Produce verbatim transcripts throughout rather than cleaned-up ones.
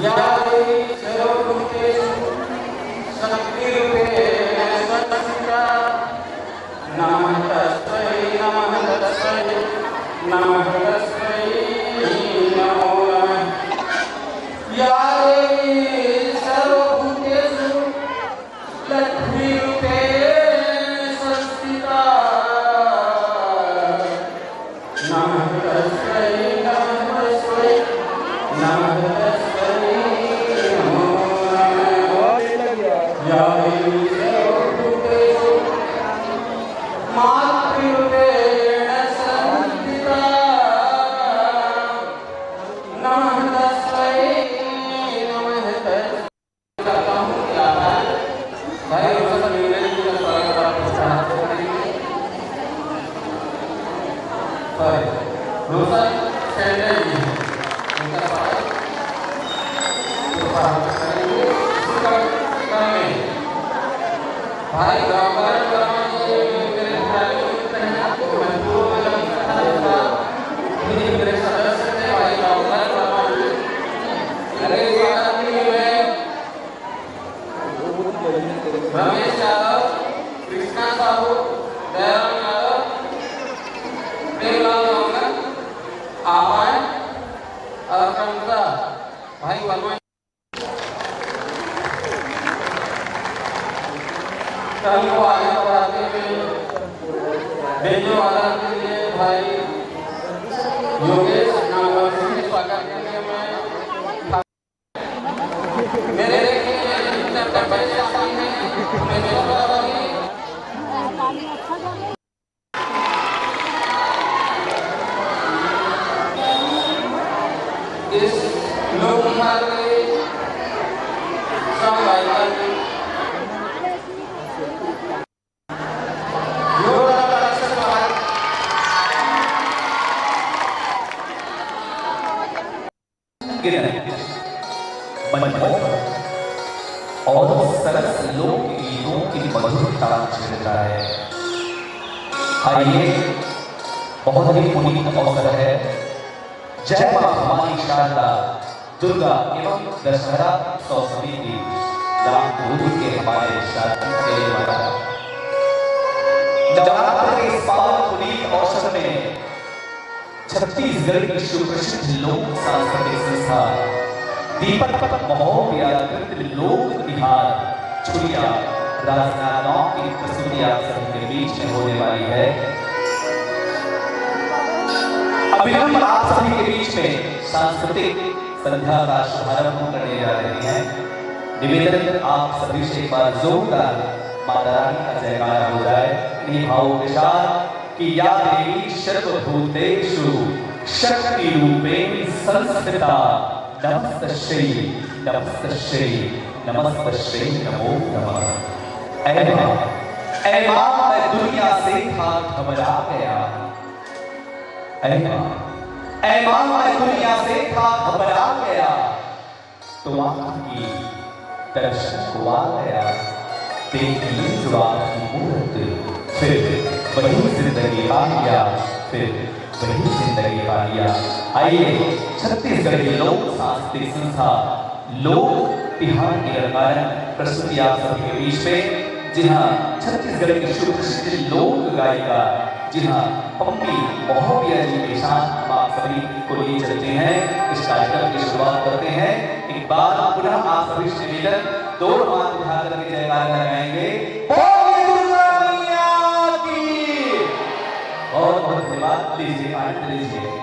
या देवी सर्वभूतेषु शक्तिरूपेण संस्थिता। नमः तस्मै, नमः तस्मै, नमः तस्मै, नमो नमः। या देवी सर्वभूतेषु लक्ष्मीरूपेण संस्थिता। नमः तस्मै, नमः तस्मै, नमः तस्मै, नमो नमः। या देवी सर्वभूतेषु मातृरूपेण संस्थिता। नमः तस्मै, नमः तस्मै। करता हूँ कि आप आए। भाई रोशन मेरे जी का स्वागत आप लोग हाथ से करेंगे। भाई रोशन सेंडल जी हैं, उनका स्वागत आप लोग हाथ से करेंगे। इसी क्रम, क्रम में भाई रामकरण वर्मा जी मेरे भाई मित्र हैं, आपको महत्वपूर्ण कथा भी मेरे सदस्य थे भाई रामकरण वर्मा जी। अरे स्वागत के लिए मैं रमेश यादव, कृष्णा साहू, दयाराम यादव, प्रेमलाल मंगल, आप आए और क्रमशः भाई वर्मा, कल को आगे बढ़ाते हुए बेंजो वाला के लिए भाई योगेश नागवंशी के स्वागत के लिए मैं गिरन, मनमोहक और सरस लोकगीतों की मधुरता छेड़ता है। आइए, बहुत ही पुनीत अवसर है। जय मां भवानी शारदा, दुर्गा एवं दशहरा उत्सव समिति, रामपुर के हमारे शादी के वाला नवरात्र के इस पावन पुनीत अवसर में छत्तीसगढ़ की सुप्रसिद्ध लोक सांस्कृतिक संस्था दीपक महोदया कृत लोक तिहार छुरिया राजनांदगांव की प्रस्तुति आप सभी के बीच में होने वाली है। अविलंब आप सभी के बीच में सांस्कृतिक संध्या का शुभारंभ करने जा रहे हैं। निवेदन आप सभी से एक बार जोरदार माता रानी का जयकारा हो जाए इन्हीं भावों के साथ कि या देवी सर्वभूतेषु शक्ति रूपेण संस्थिता। नमस्तस्यै, नमस्तस्यै, नमस्तस्यै नमो नमः। ऐ माँ, ऐ माँ, मैं दुनिया से था घबरा गया। ऐ माँ, ऐ माँ, मैं दुनिया से था घबरा गया। तो आँख की दर्शन को आ गया, देख ली जो आपकी मूरत, फिर वही जिंदगी पा लिया, फिर वही जिंदगी पा लिया। आइए, छत्तीसगढ़ की लोक सांस्कृतिक संस्था लोक तिहार की रंगारंग प्रस्तुति आप सभी के बीच में, जहां छत्तीसगढ़ की सुप्रसिद्ध लोक गायिका, जहां पम्मी महोपिया जी के साथ हम आप सभी को लिए चलते हैं, इस कार्यक्रम की शुरुआत करते हैं। एक बार पुनः आप सभी से निवेदन, दोनों हाथ उठा करके जयकारा लगाएंगे। बोलिए दुर्गा मैया की। बहुत बहुत धन्यवाद। लीजिए, आनंद लीजिए।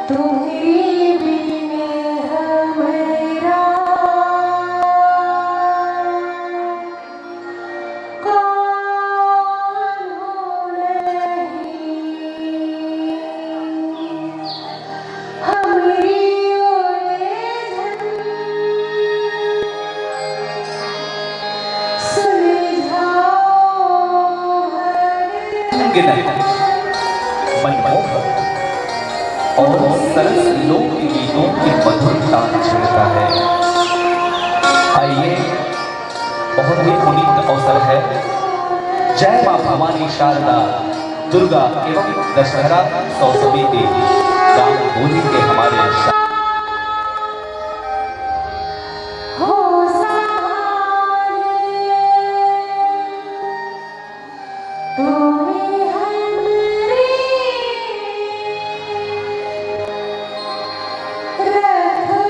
तुम्हरी बिन हमरा कौन हो नहीं, हमरी ओले झन सुलझाओ हर। संग नहीं, मनमोहक और सरस लोक गीतों की मधुर तान छेड़ता है। आइए, बहुत ही पुनीत अवसर है। जय माँ भवानी शारदा, दुर्गा एवं दशहरा उत्सव समिति, गांव बोली के हमारे शा- हो सहाय। तुम्हें हमरी रखवाली।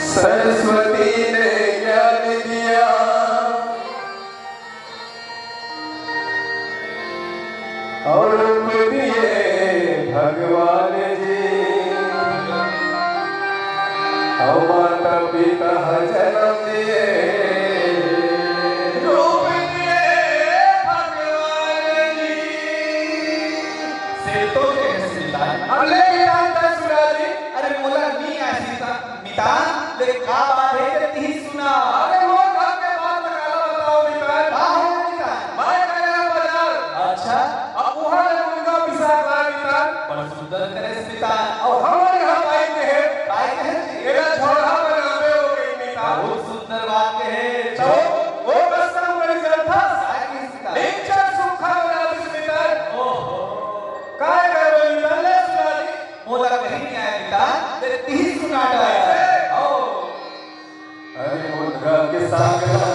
सरस्वती ने ज्ञान दिया और रूप दिए भगवान जी, और माता पिता जन्म दिए, रूप दिए भगवान जी। से तो कहे सीता, अब ले मितान तक सुना दी। अरे मोला नी आसी ता मितान, ले का बात हे ते तिही सुना। अरे मोर घर के बात ला काला बताओ मितान। का हे मितान? मैं गया बाजार। अच्छा। अब उहाँ ले मुनगा बिसा ला मितान। बड़ सुंदर करे मितान। अउ हमर यहाँ बाई कहे। बाई कहे जी। एला झोरहा बनाबे हो गई मितान। बहुत सुंदर बात कहे। तो वो कस्ता में चलता। साकी मितान। नीचा सूखा बनाबे मितान। ओहो। काय करबे मितान, ले सुना दी। मोला कहीं नहीं आया मितान, ते तिही सुना डारे। ओ। अरे मुनगा के साग ला,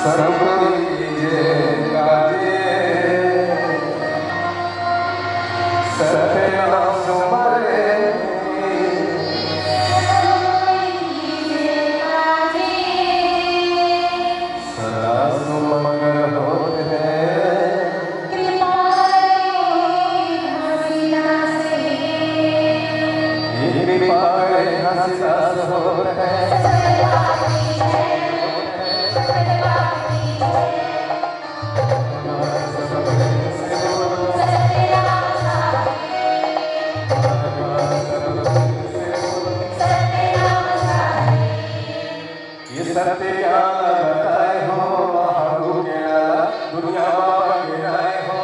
सब कीजे काजे, सत्य नाम सुमरे। सदा सुमंगल होत हे। कृपा करे घासीदास होत हे। ये सत्य ज्ञान बताए हो, आगू के दुनिया में गिराए हो।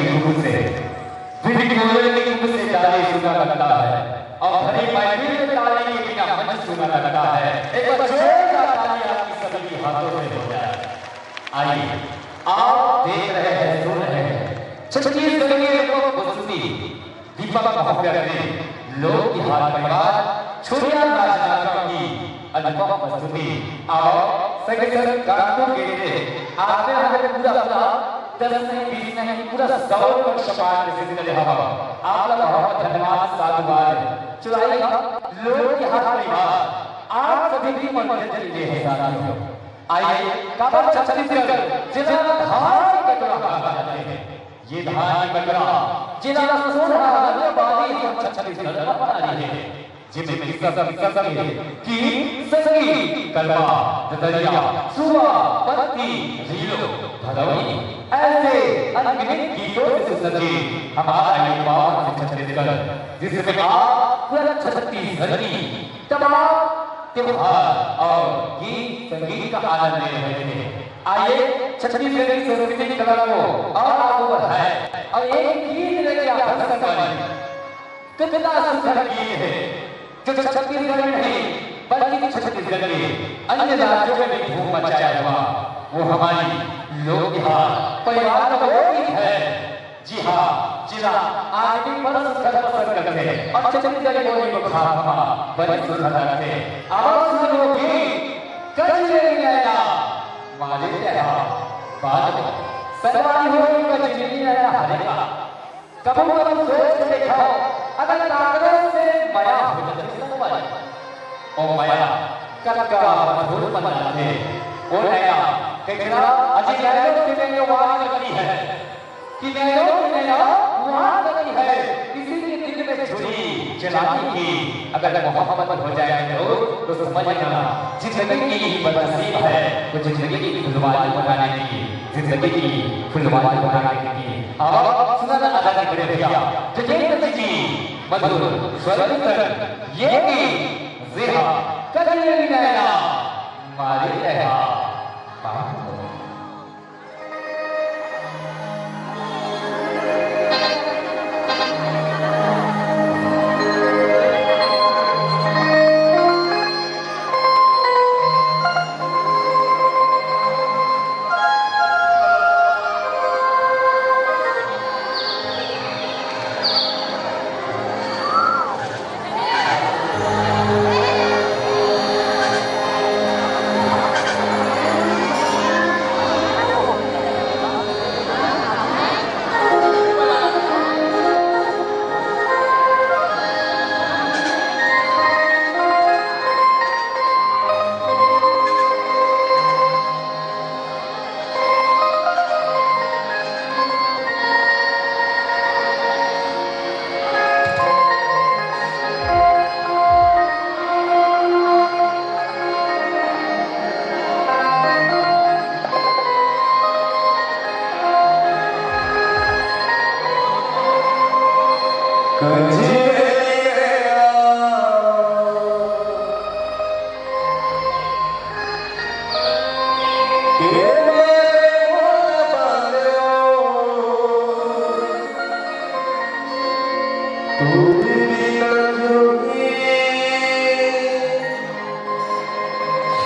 कुंभ से, फिर कोयल के कुंभ से ताली सुना लगता है, और भरी महफिल में ताली के बिना मंच सुना लगता है। एक बार जोरदार ताली आपकी सभी के हाथों में हो जाए। आइए, आप देख रहे हैं, सुन रहे हैं छत्तीसगढ़ की लोक प्रस्तुति दीपक महोदय ने लोक गीतकार परिवार छुरिया राजनांदगांव की अनुपम प्रस्तुति। और संगे संग कानपुर के लिए आपने हमें पूरा, पूरा दस नहीं, बीस नहीं, पूरा सौ नोट शपाट के सिलसिले हम आपका बहुत धन्यवाद, साधुवाद। चुराई का लोक गीतकार परिवार, आप सभी की मनोरंजन के लिए है साथियों। आइए, काबर छत्तीसगढ़ जिला धार कटोरा कहा जाते हैं। ये धार कटोरा जिला सोना रंग बारी हम छत्तीसगढ़ का बना रही है, जिसमें किस्सा, किस्सा की संगी, कलवा, ददरिया, सुआ, बत्ती, रीलो, भदौनी, ऐसे अनगिनत गीतों से सुसज्जित हमारा ये पावन छत्तीसगढ़, जिसमें आप पूरा छत्तीसगढ़ की तमाम त्योहार और गीत संगीत का आनंद ले रहे थे। आइए, छत्तीसगढ़ी संस्कृति की कला को और आगू बढ़ाए और एक गीत लेके आप हर संगवारी। कितना सुंदर गीत है, जो छत्तीसगढ़ में नहीं, बल्कि छत्तीसगढ़ के अन्य राज्यों में भी धूम मचाया हुआ, वो हमारी लोक गीत परिवार का वो गीत है। जी हाँ, जिला आदमी पर सुंदर पसंद करते हैं और छत्तीसगढ़ी बोली को खास बड़ी सुंदर रखते हैं। आवाज सुनो भी, कजरी नैना, मारे तेरा बाल, सवारी हो कजरी नैना हरे का। कबू कबू सोच के देखो, अगर कागज से मया हो जाए, ओ मया, कब का मधुर बन जाते। ओ नैना, कितना अजीब है, तुम्हें ये आवाज लगती है। कि नैनों की नैना वहाँ तक है, किसी के दिल में छुरी चलाने की अगर मोहब्बत हो जाए तो, तो समझ लेना, जिंदगी की बदनसीब है, तो जिंदगी की फुलवारी बनाने की, जिंदगी की फुलवारी बनाने की। अब सुना ना अदा की बड़े भैया गजेंद्र जी की मधुर स्वर संग ये गीत, जी हाँ, कजरी नैना मारे तेरा बाल।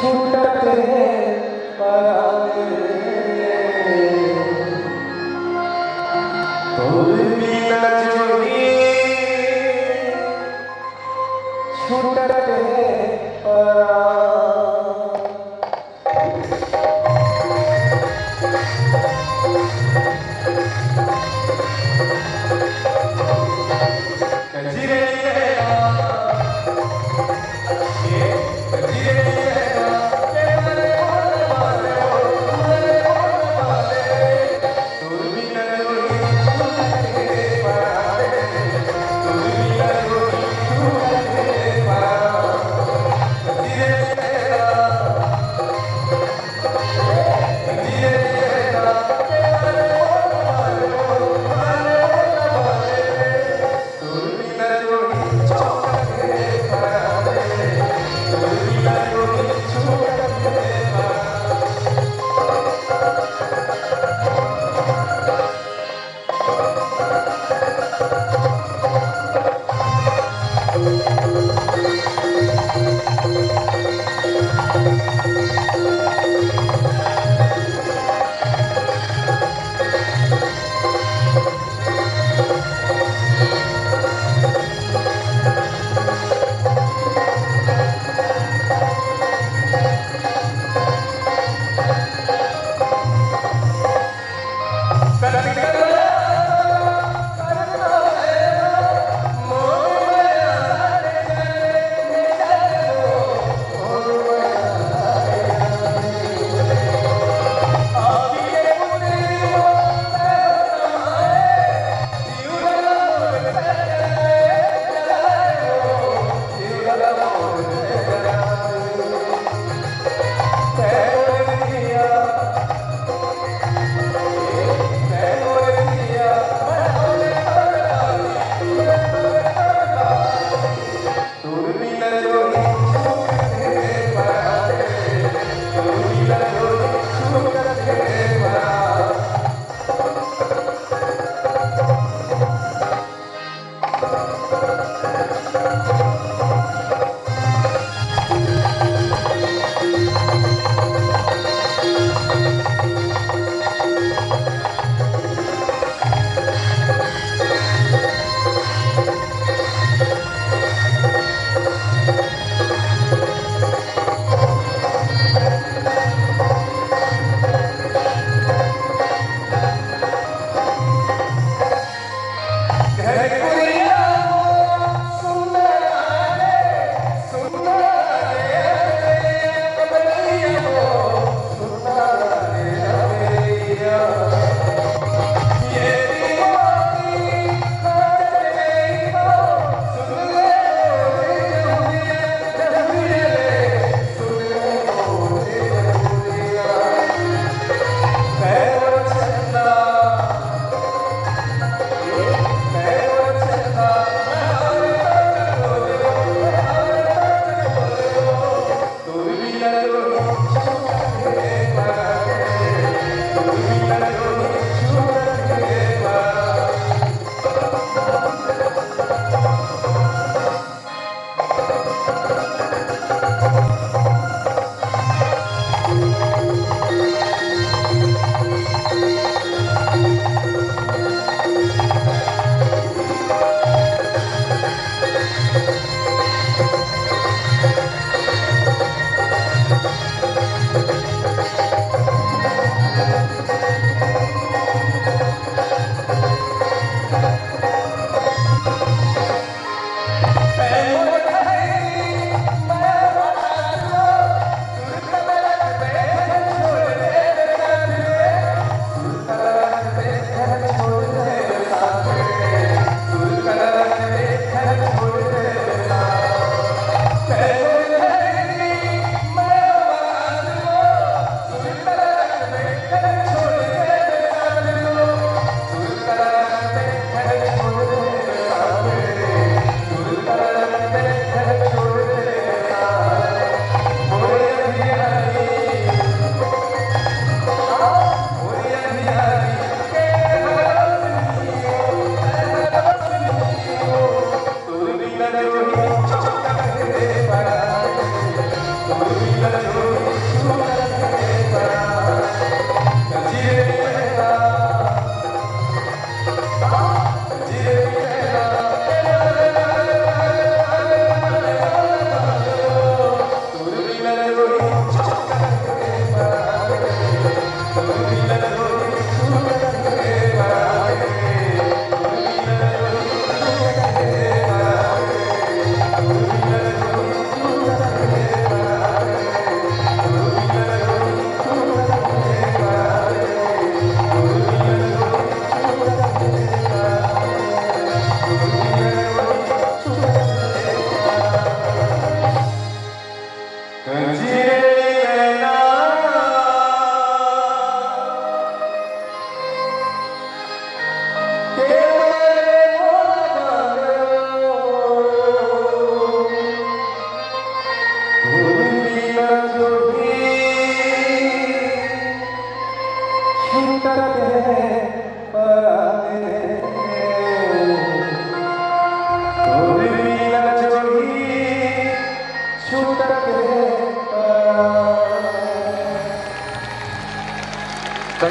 छूटत हे परान रे, तोर बिना जोगी छूटत हे परान।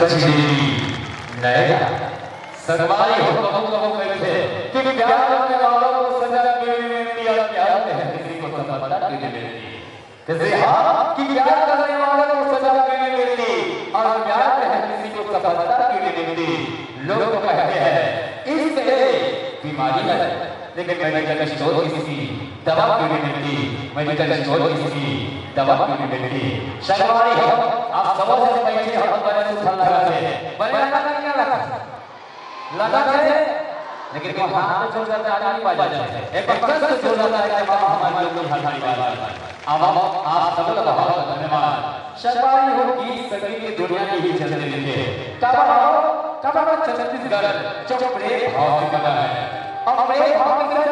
नैना। संगवारी हो, कबो कबो कहिथे कि प्यार करने वालों को सजा क्यों नहीं मिलती और प्यार में हर किसी को सफलता क्यों नहीं मिलती। जैसे हाँ कि प्यार करने वालों को सजा क्यों नहीं मिलती और प्यार में हर किसी को सफलता क्यों नहीं मिलती। लोग तो कहते हैं इश्क एक बीमारी है, लेकिन मेडिकल स्टोर इसकी दवा क्यों नहीं मिलती? मेडिकल स्टोर इसकी दवा क्यों नहीं मिलती? संगवारी हो, आप सबो झन बैठे हो, बड़े सुंदर लगा थे, बड़े लगा थे, क्या लगा? लगा थे, लेकिन वो हाथ में जोर करता आदमी बाज जाते हैं। एक बार कस से जोर लगाता है कि बाबा हमारे लोग की हर बात है। अब आप, आप सबको बहुत धन्यवाद। संगवारी हो, गीत संगीत की दुनिया की ही चलते रहते हैं। कब आओ, कब आओ छत्तीसगढ़, जो प्रेम भाव से बना है। और प्रेम भाव के साथ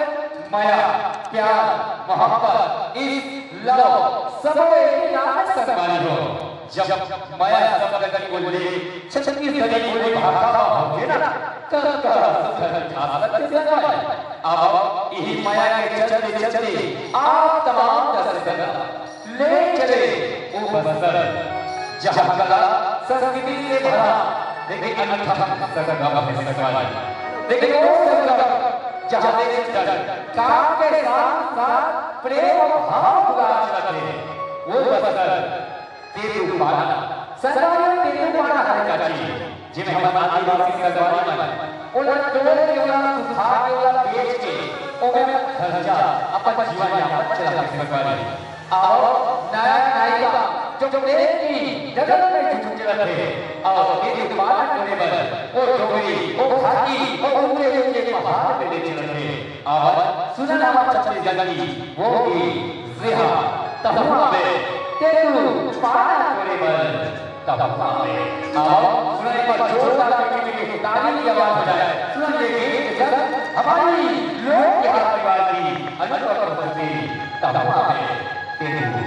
मया, प्यार, मोहब्बत, इश्क, लव, सब एक ही नाम है संगवारी हो। जब मया शब्द की बोली, छत्तीसगढ़ी बोली भाखा होथे ना, त, त, त, खास करके संगवारी। अब इही मया के चलते, चलते आप तमाम दर्शक ले चले वो बस्तर, जहाँ कला संस्कृति से भरा, लेकिन अनूठा संगम है संगवारी। लेकिन वो संगम, जहाँ देश जन काम के साथ साथ प्रेम और भाव उदार चलते हैं, वो बस्तर तेंदूपाना। संगवारी, तेंदूपाना हरे का चीज, जेमे हमर आदिवासी संगवारी मन ओला तोड़ के, ओला सुखा के, ओला बेच के ओमे अपन खर्चा, अपन जीवन यापन चलाथे संगवारी। अउ नया नायिका जो प्रेम की डगर में झुक चलत हे, अउ तेंदूपाना करे बर ओ डोंगरी, ओ घाटी, ओ ऊंचे ऊंचे पहाड़ पे ले चलत हे। अउ सुनना मत छत्तीसगढ़ की वो गीत, जी हाँ, तहुआ में तेंदूपाना करे बर तहुआ में। अउ सुनने पर जोरदार ताली की आवाज हो जाए। सुनने के साथ हमारी लोक बिहार की अनोखा प्रस्तुति तहुआ में तेंदूपाना।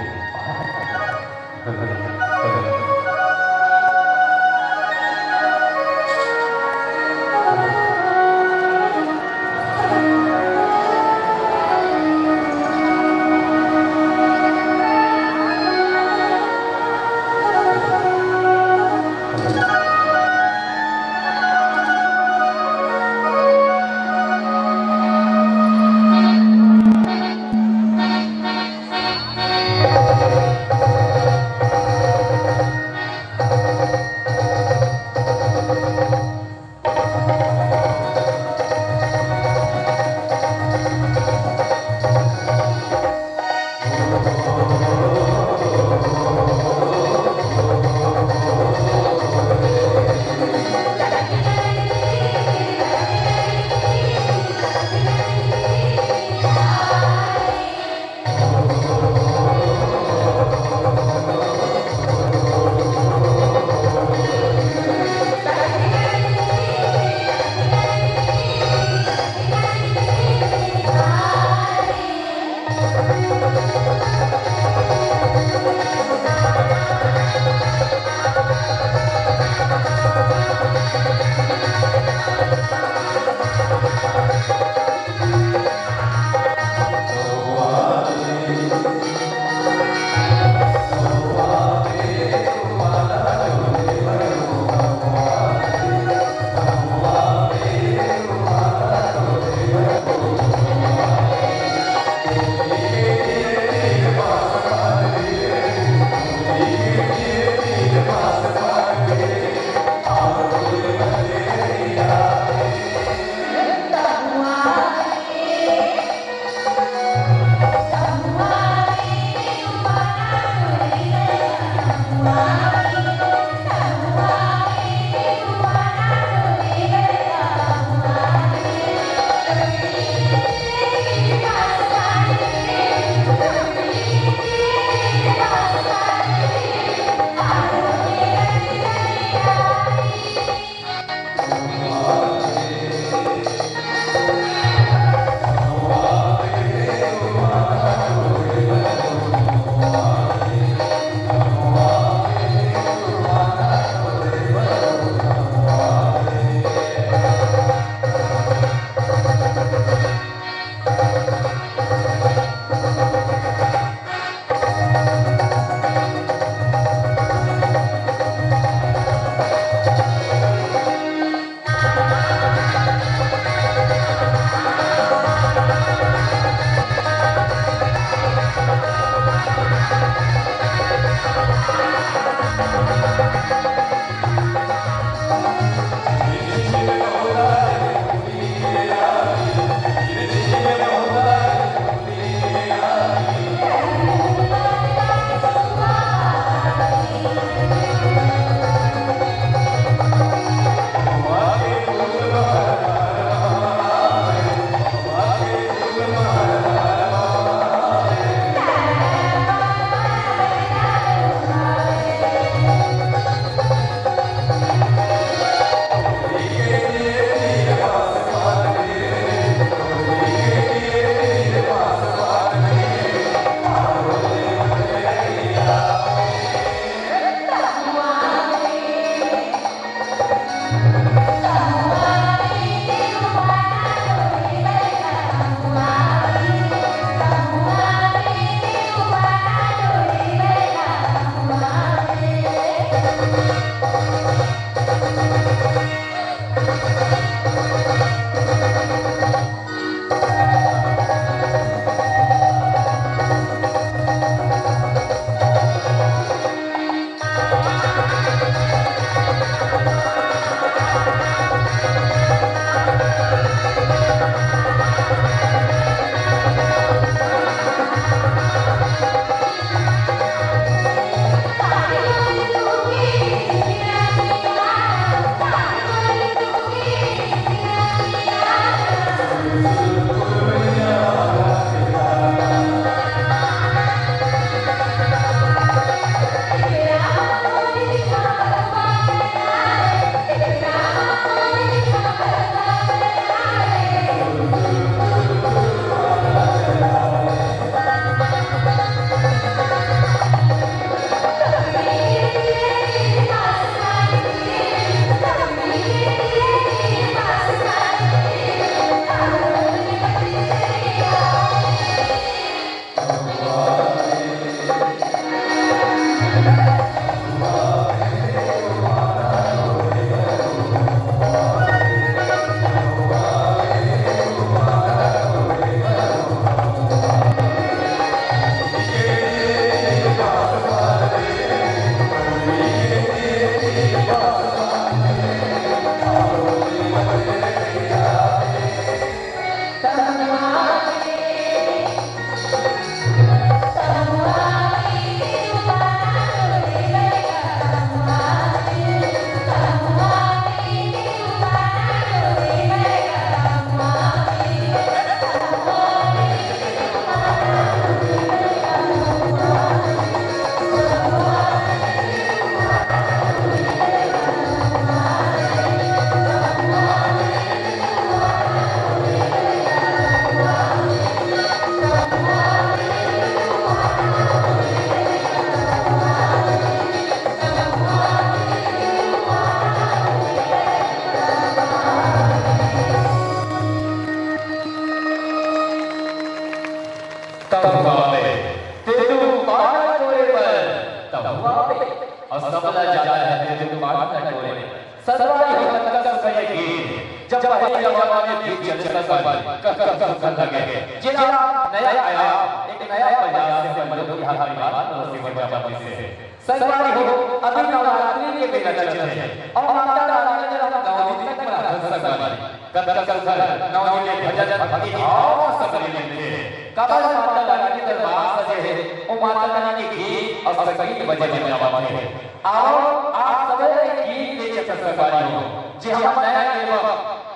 जमाना में भी चले संगवारी, कब कब सुंदर लगे। जेला नया आयाम, एक नया प्रयास से अपन लोग के हाथ में बात परोसे बर जावत हे। संगवारी हो, अभी नवरात्रि के बेरा चलत हे अउ माता रानी के हम नौ दिन तक मनाथन संगवारी। कतका सुघर नौ दिन ले भजन भक्ति भाव सब मिलथे। काबर माता रानी के दरबार सजे हे, ओ माता रानी के गीत अउ संगीत बजे जावत हे। आओ, आप सबे गीत ले चलत संगवारी हो, जे हम नया एल्बम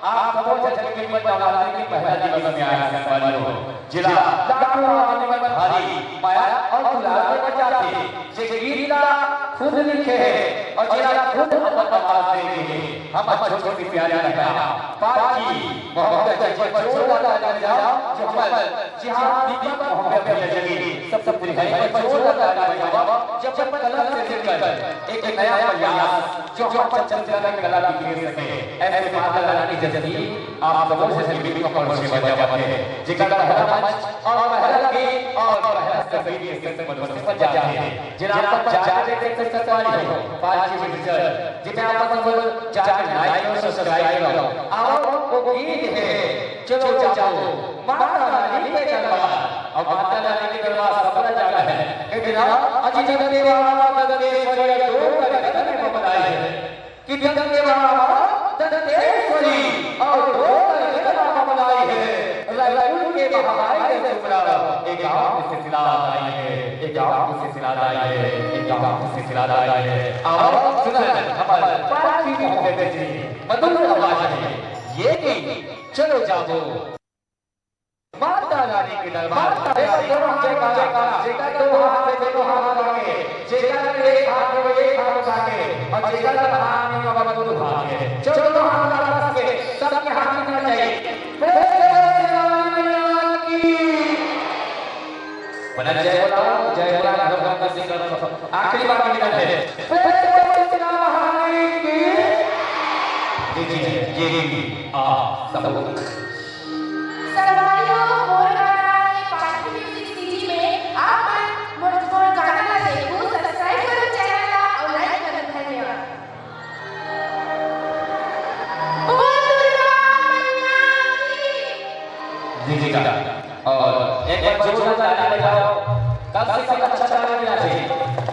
आप सबो झन के बीच में नवरात्रि के पहला दिवस में आए संगवारी हो, जेला लाखों आदमी मन भारी मया अउ दुलार में बजाथे, जे गीत ला खुद लिखे हे अउ जेला खुद अपन आवाज दे गे हे। हमर छोटे से प्यारे लइका पालकी मोहम्मद जी पर जोरदार ताली बजाओ, जो हमर जी हाँ, दीपक मोहम्मद भैया जी, सब सब भाई पर जोरदार ताली बजाओ, जब अपन कलम से लेकर एक नया प्रयास, जो हम छत्तीसगढ़ में कला बिखेर सके, ऐसे माता रानी जैसे आप सबों से संगीत को परोसे बजावत हे, जेकर पहला मंच और पहला गीत और पहला संगीत के संग परोसे बजावत हे, जेला आप जाके देख सकत हो, पालकी विसर्जन, जेमे आप सब जाके like और subscribe करो। आओ, वो गीत हे, चलो जाओ माता रानी के दरबार। अउ माता रानी के दरबार सबला जाना हे। कहिथे ना, अजी जगत के माता दंतेश्वरी अउ दो करगन में बमलाई हे। कि जगत के माता दंतेश्वरी अउ दो करगन में बमलाई हे। रायपुर के बहाई के सुमरा, ए गाँव के सिलसिला आई हे, ए गाँव के सिलसिला आई हे, ए गाँव के सिलसिला आई हे। आओ सुनन हमर पालकी मोहम्मद जी, मधुर आवाज में ये गीत चलो जाओ। माता रानी के दरबार, देखो दोनों हाथ जयकारा, जयकारा, जेकर दो हाथ हे, दोनों हाथ उठा के, जेकर एक हाथ हे, वो एक हाथ उठा के, अउ जेकर हाथ नहीं हे, वो दो हाथ हे। चलो दोनों हाथ उठा के, सबके हाथ उठना चाहिए। प्रेम से बोलो रानी मैया की। बना जय बोला, जय बोला, भगवान का सिंगर। आखिरी बार निवेदन हे। प्रेम से बोलो रानी की। जी, जी, जी, जी, जी। आ, सब। संगवारी हो, मोर गाना के पालकी म्यूजिक सीडी में आप मन मोर, मोर गाना ला देखहू, subscribe करो channel ला अउ like करो। धन्यवाद। बोल दुर्गा मैया की। जी, जी, जी। अउ एक बार जोरदार ताली बजाओ। कम से कम अच्छा ताली बजाना चाहिए।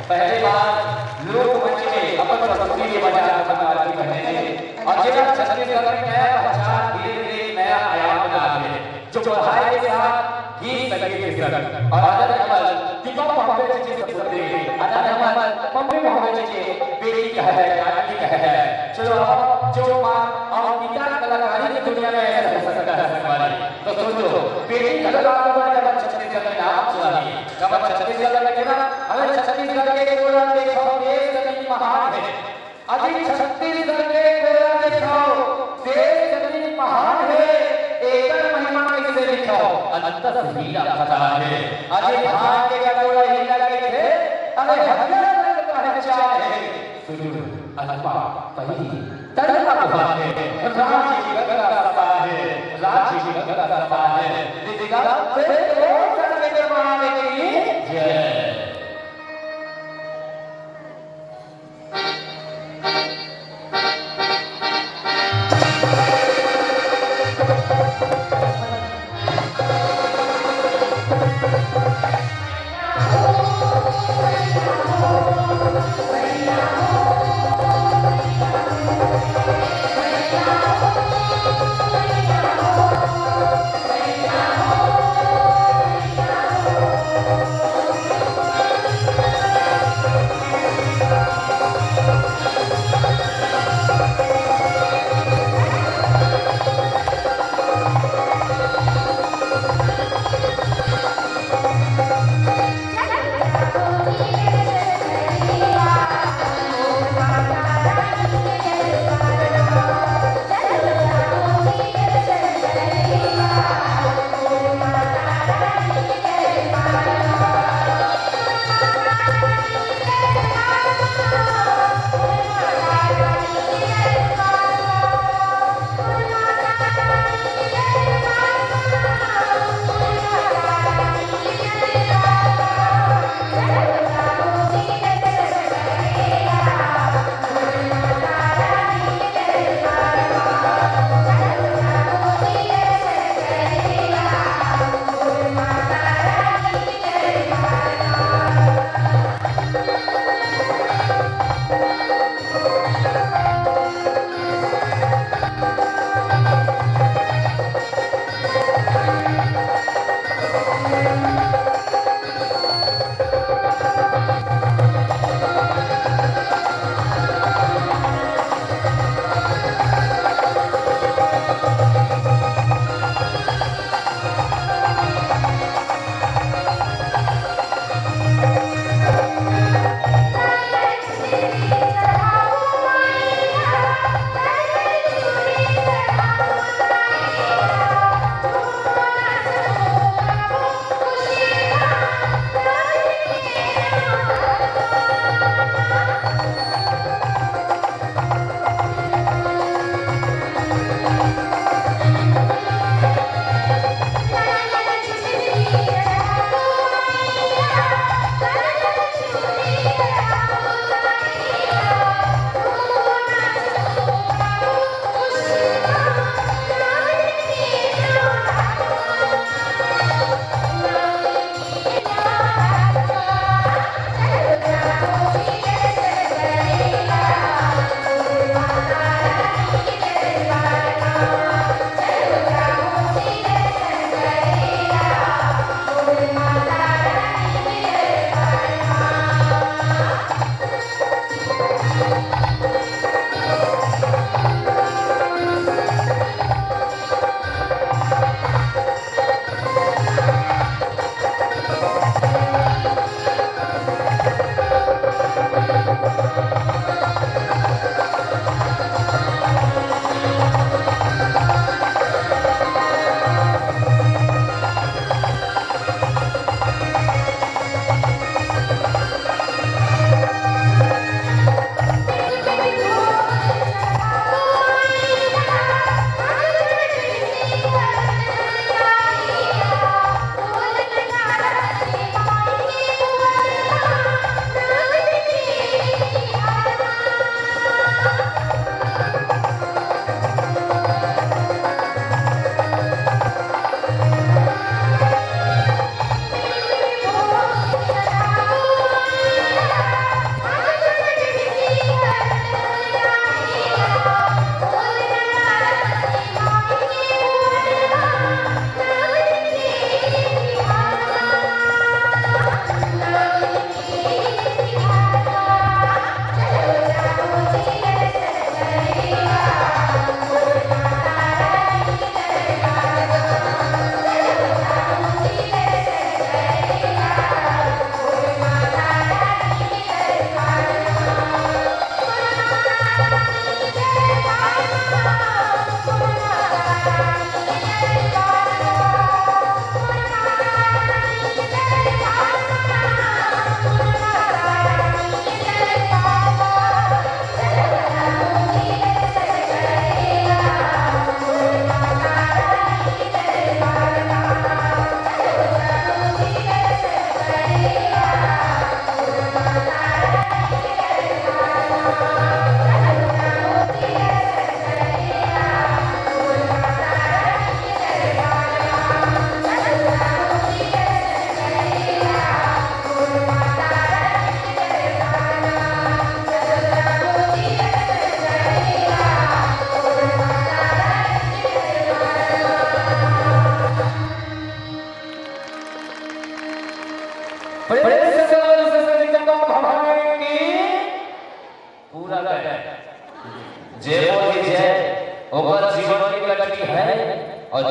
पहली बार लोग मंच में अपन प्रस्तुति के बजाय अपन ताली बजाएंगे। अउ जेला छत्तीसगढ़ में नया पहचान, धीरे-धीरे नया आयाम बना के, जो पढ़ाई के साथ गीत संगीत के संग अउ आदरणीय हमर दीपक मोहम्मद जी के पुत्री, आदरणीय हमर मम्मी मोहम्मद जी के बेटी कहे, नाती कहे। चलो, अब जो माँ अउ पिता कलाकारी की दुनिया में ऐसा हो सकता है संगवारी। तो सोचो, बेटी कलाकार को जब छत्तीसगढ़ में नाम चला रही है, जब छत्तीसगढ़ में ना, हमें छत्तीसगढ़ के कोला देखो, देश कभी महान है। अजी छत्तीसगढ़ के कोला देखो, देश कभी महान है, एकर महिमा कैसे लिखो, अंत से ही रखता है। अजी भाग्य का कोला ही लगे थे, अरे हरियर रंग पहचान है। सुदूर अनपा पही तन अभागे, राजी गंगा सपा है, राजी गंगा सपा है। दीदी का प्रेम से बोल सकते माँ की जय।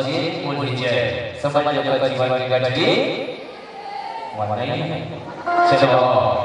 जी, बोल लीजिए, समझ लो, जीवन की गठरी मन नहीं है। चलो,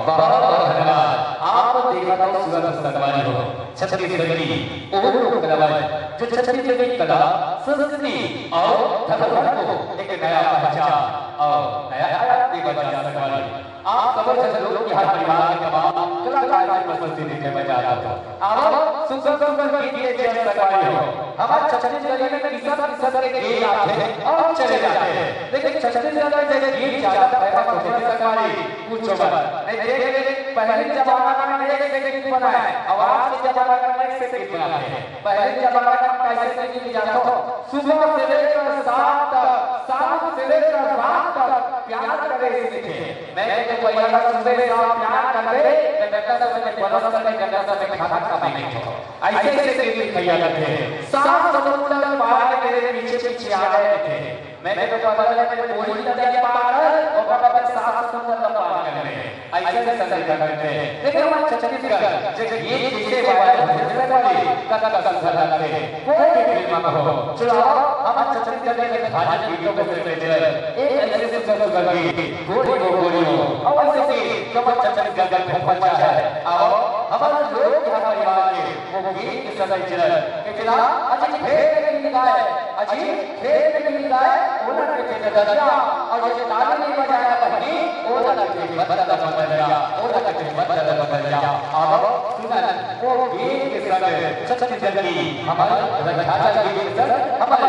बहुत बहुत धन्यवाद। आप देखत हो सूरत संगवारी हो, छत्तीसगढ़ की ओर कलावंत, जो छत्तीसगढ़ की कला, संस्कृति और धरोहर को एक नया पहचान और नया आयाम देवत जा सकवारी। आप सबो झन लोग के हर परिवार के तमाम कलाकार के प्रस्तुति देखे बर जात हो। आवो, सुंदर सुंदर गीत के जय संगवारी हो। हमर छत्तीसगढ़ी में किसम किसम के गीत आथे और चले जाथे, लेकिन छत्तीसगढ़ में जैसे गीत ज्यादा फेमस होथे संगवारी, पूछो मत। नहीं, देख, पहले जमाना में एक से गीत बनाए, आज के जमाना में एक से गीत बनाए। पहले जमाना में कैसे गीत जातो, सुबह से लेकर शाम तक, शाम से लेकर रात तक प्यार करे से लिखे। मैं तो भैया का सुबह शाम प्यार कर दे, मैं गंदा समय में बरस कर, मैं गंदा समय में खाना खा नहीं तो। ऐसे ऐसे गीत लिखैया करते हैं। सात समुंदर पार मेरे पीछे पीछे आ रहे थे। मैं तो पता लगा, मैं पूरी नदिया पार है, और पता लगा सात समुंदर का पार कर रहे हैं। ऐसे ऐसे संदेश करते हैं। लेकिन हमारा छत्तीसगढ़, जो ये पीछे वाले छत्तीसगढ़ वाले, का, का, का संसार करते हैं। कोई भी फिल्म में हो, चलो, हम छत्तीसगढ़ के खाली गीतों को सुनते चले। एक ऐसे सुंदर सुंदर गीत, गोरी हो, गोरी हो। और ऐसे गीत, जो हमारे छत्तीसगढ़ का खूब बचा है। आओ, हमारे लोग यहाँ परिवार के, वो गीत के संग चले। कितना अजी फेर मिल जाए, अजी फेर मिल जाए, ओला के दे दरिया, और ये ताली नहीं बजाया बहनी, ओला के दे बदल बदल जा, ओला के दे बदल बदल जा। आओ, सुनन, वो गीत के संग छत्तीसगढ़ की हमारी रक्षा गीत के संग हमारे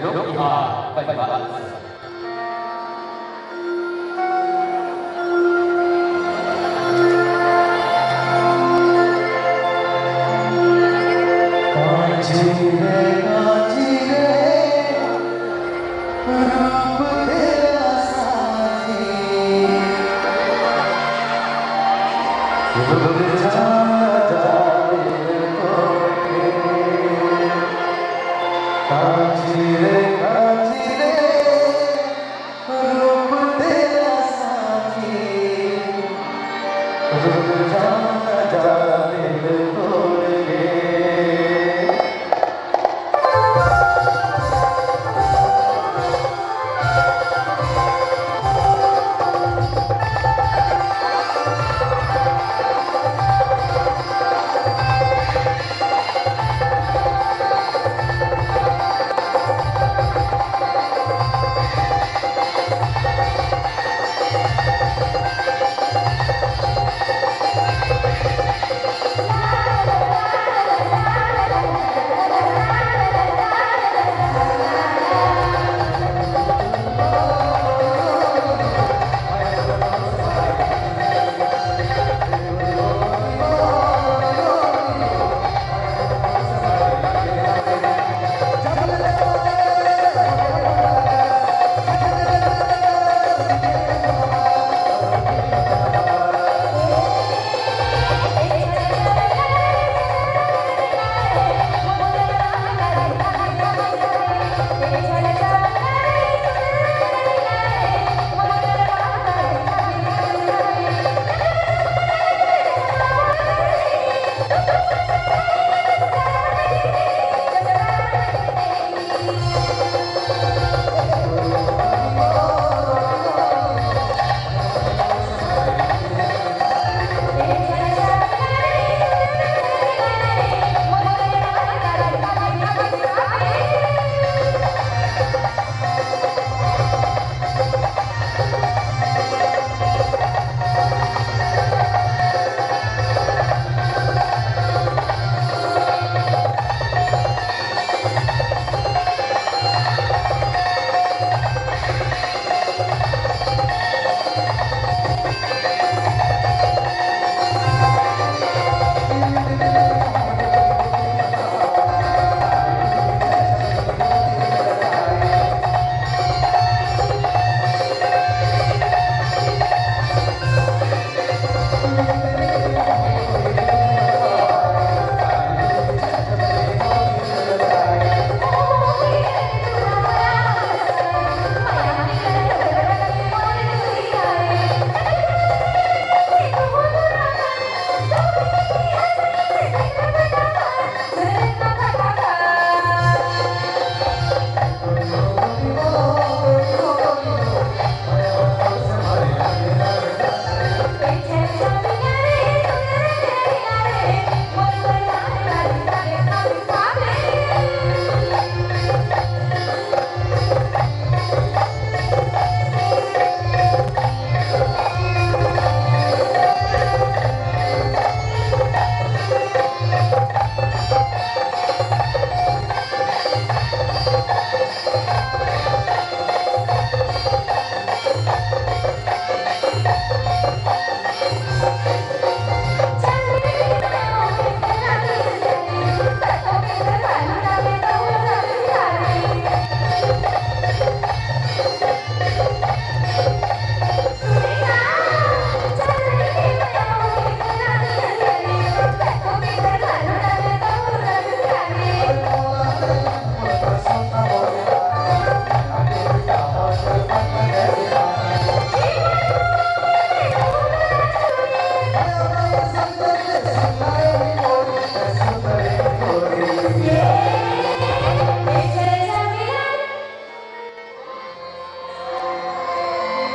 लोग यहाँ परिवार।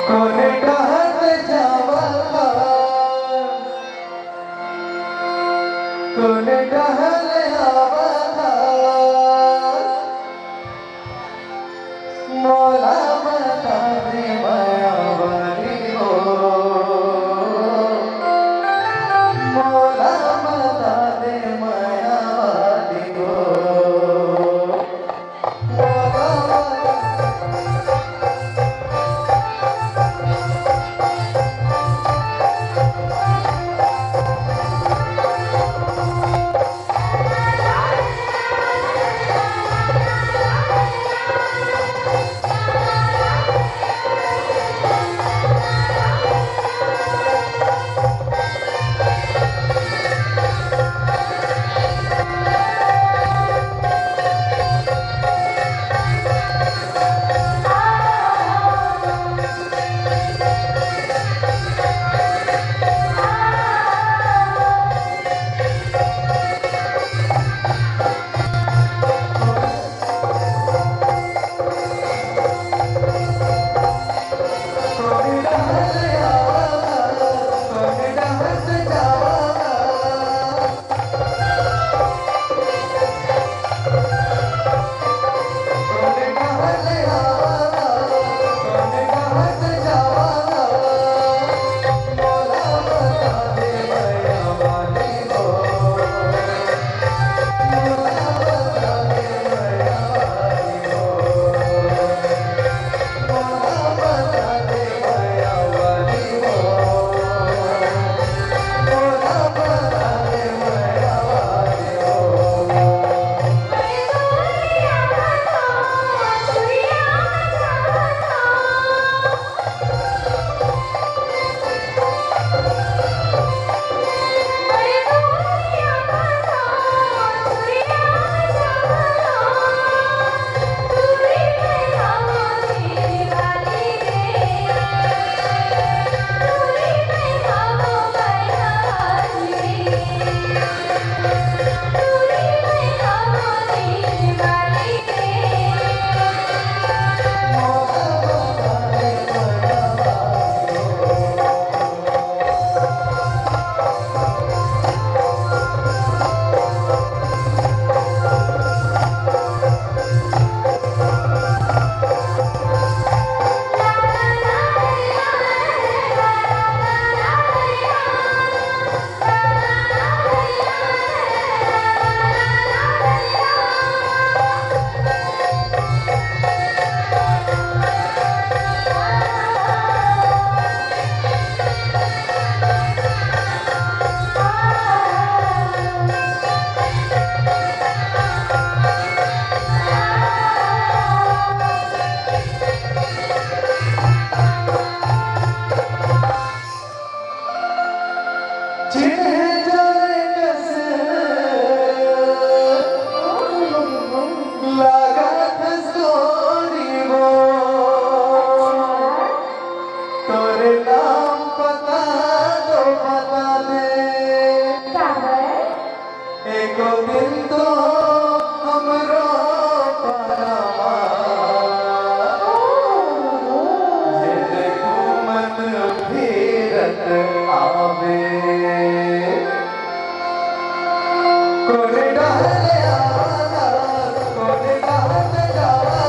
कोन डहर जावत हस, कोन डहर आवत हस, मोला बता दे मया वाली हो, मोला बता दे मया वाली हो। तोरे नाम पता तो बता दे। काबर? एको दिन तो हमरो पारा मा, ओ, ओ। ये देखो मन फिरत आवे। कोन डहर आवा, कोन डहर जावा,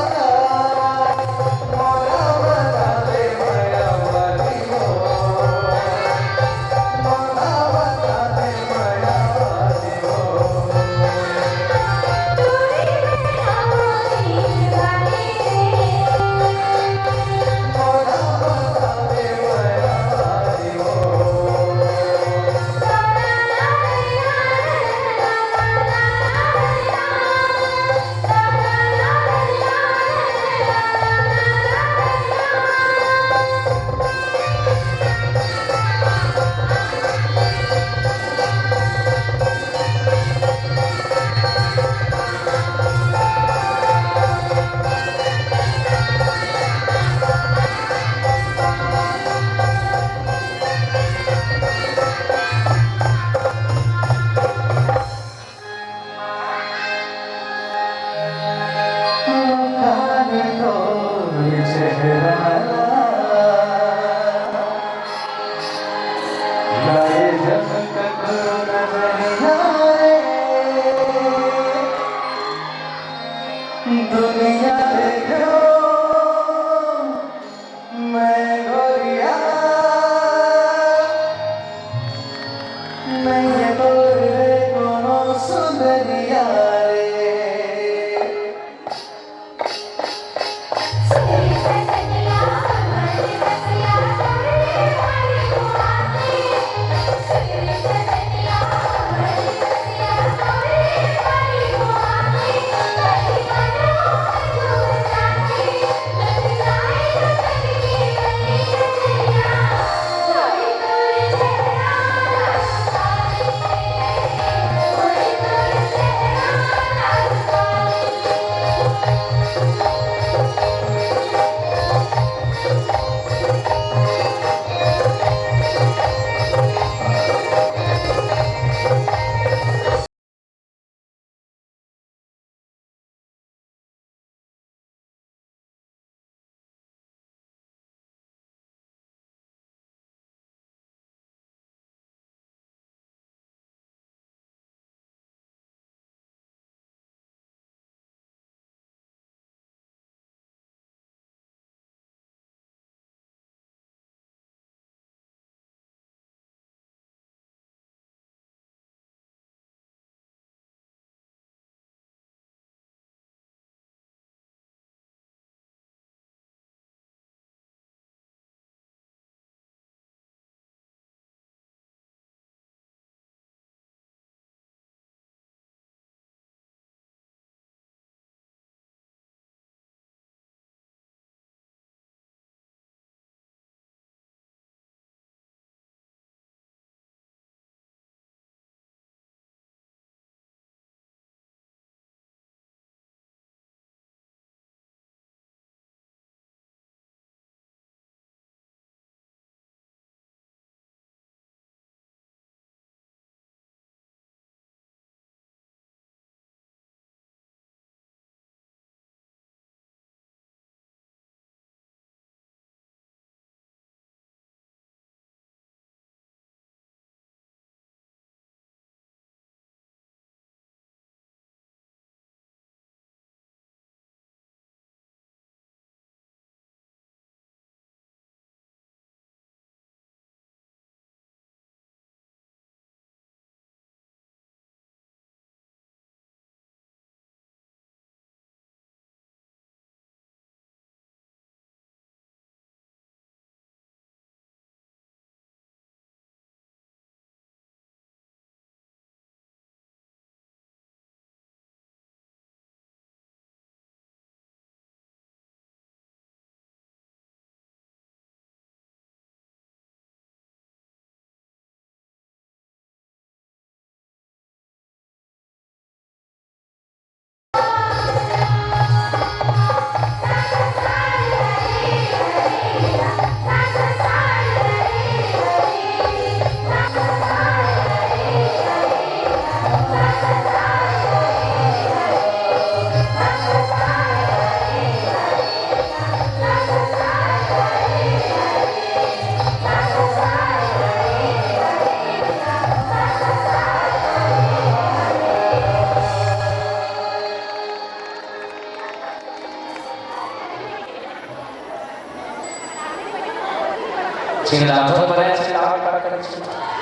चिल्लाओ, बड़े चिल्लाओ, बड़े चिल्लाओ।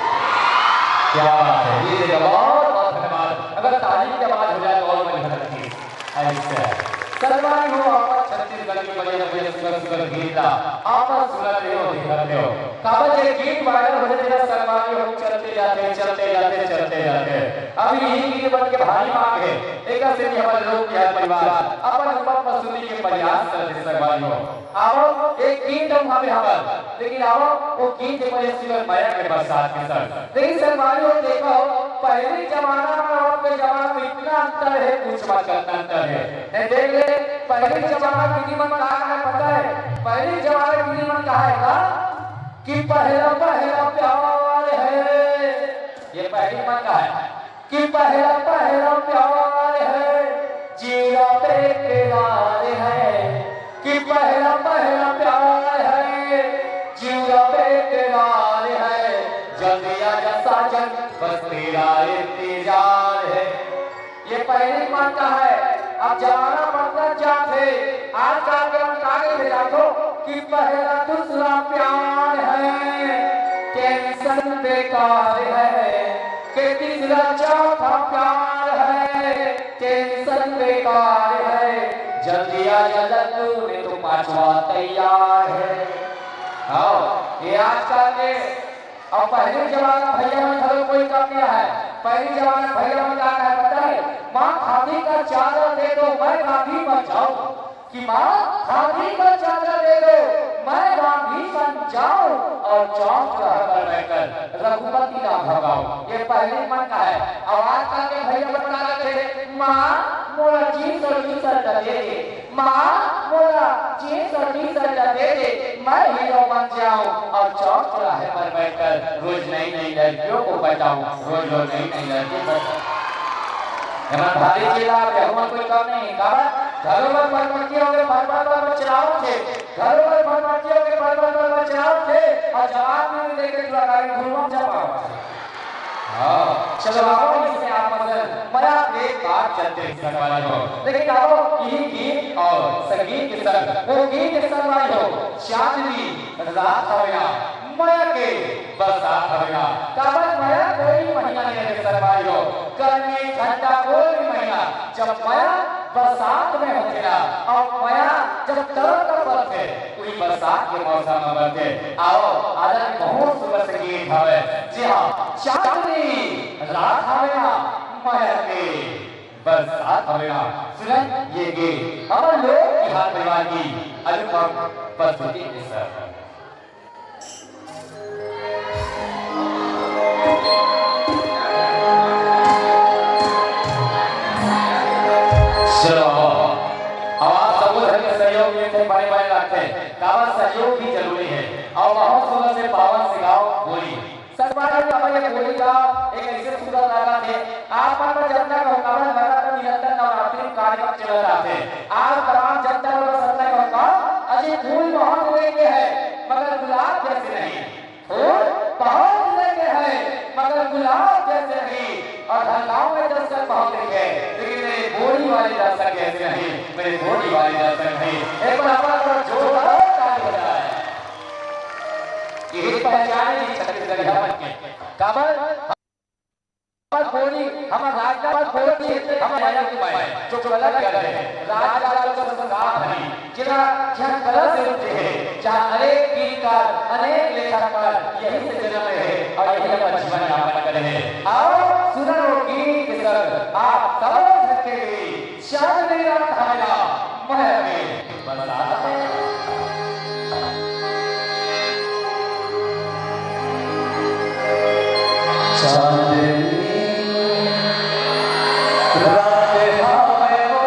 क्या बात है, ये देखो, बहुत, बहुत धन्यवाद। अगर ताली की आवाज हो जाए तो और मजा लगती है। ऐसे है। संगवारी हो, आप छत्तीसगढ़ के बढ़िया, बढ़िया सुंदर, सुंदर गीत ला आप सुनत रहे हो, देखत रहे हो। काबर ये गीत viral हो जाए, संगवारी हो, चलते जाते, चलते जाते, चलते जाते। अभी यही गीत मन के भारी मांग है। एक से भी हमारे लोग के परिवार अपन ऊपर प्रस्तुति के प्रयास करते, संगवारी हो। आवो, एक गीत हम हमें हवन, लेकिन आवो, वो गीत एक बड़े सुंदर मया के बरसात के संग। लेकिन संगवारी हो, देखो, पहली जमाना में और के जमाना में इतना अंतर है, कुछ मत करना अंतर है। नहीं, देख ले, पहली जमाना की मन का है, पता है? पहली जमाना की मन का है ना, कि पहला, पहला प्यार है। ये पहली मन का है। कि पहला पहला प्यार है, जीरा बेकरार है। कि पहला पहला प्यार है, जीरा बेकरार है। जल्दी आजा साजन, बस तेरा इंतजार है। ये पहली मन का है। अब जमाना बदलत जात है। आजकल के हम का कहिथे जाथो कि पहला दूसरा प्यार है, टेंशन बेकार है। के तीसरा चौथा प्यार है, टेंशन बेकार है। जल्दी आजा लल्लू, नहीं तो पांचवा तैयार है। आओ, ये आजकल के, और पहले जमाना भैया मन घलो कोई कम नहीं है। पहले जमाना भैया मन का है पता है, माँ खादी का चादर दे दो, मैं गांधी बन जाऊं। कि माँ, खादी का चादर दे दो, मैं गांधी बन जाऊं और चौक चौराहे पर बैठकर रघुपति राम भगाऊं। ये पहली मन का है। अब आजकल के भैया बता रहे थे, माँ, मोला जींस और टी शर्ट दे दे, माँ, मोला जींस और टी शर्ट दे दे, मैं हीरो बन जाऊं और चौक चौराहे पर बैठकर रोज नई नई लड़कियों को पटाऊं, रोज रोज नई नई लड़कियों को पटाऊं। एमन भारी चिल्ला के, हमन कोई कम नहीं, काबर? घरो बर फटफटी होके फटफट पर चलावत हे, घरो बर फटफटी होके फटफट पर चलावत हे, और जवाब भी देके पूरा गाड़ी घुमा चपावत हे। हाँ, चलो आओ, इससे आप मजा, मजा एक बात चलते हैं, संगवारी हो। लेकिन आओ, यही गीत और संगीत के संग, वो गीत के संगवारी हो, चांदनी रात हवे ना, मया के बरसात हवे ना। काबर मया कोई महीना नहीं रहे, संगवारी हो। गर्मी, ठंडा, कोई भी महीना, जब मया बरसात में होथे ना, और मया जब तरफ तरफ बरथे, वही बरसात के मौसम में बरथे। आओ, आज बहुत सुंदर से गीत हवे। जी हाँ, चांदनी रात हवे ना, मया के बरसात हवे ना। सुनन ये गीत हमर लोक बिहार परिवार की अनुपम प्रस्तुति के साथ। चलो, अब आप सबो झन के सहयोग में थे बने बने रखे, काबर सहयोग भी जरूरी है। और बहुत सुंदर से पावन से गाओ बोली। संगवारी हो, हमर ये बोली ला एक ऐसे सुंदर लगा थे। आप मन बर जतना कहूँ, काबर लगातार निरंतर नवरात्रि कार्यक्रम चलत आथे। आप तमाम जनता मन बर सतना कहूँ का, अजी फूल बहुत महक के है, मगर गुलाब जैसे नहीं। फूल बहुत महक के है, मगर गुलाब जैसे नहीं। और हर गांव में दर्शक बहुत देखे, लेकिन मेरे बोली वाले दर्शक जैसे नहीं, मेरे बोली वाले दर्शक नहीं। एक बार आप लोग जोरदार ताली बजाएं। यही पहचान है छत्तीसगढ़िया मन के। काबर? हमर बोली, हमर राज का बोली, हमर मया की माय, जो गलत कर रहे हैं। राज का जो संस्कार है, जिला जहाँ कला से उपजे है, जहाँ अनेक गीतकार, अनेक लेखककार यहीं से जन्म रहे और यहीं अपना जीवन यापन करे हैं। आओ, सुनो गीत के संग, आप सब झटके गई। चांदनी रात हवे ना, मया के बरसात हवे ना। चांदनी रात हवे वो,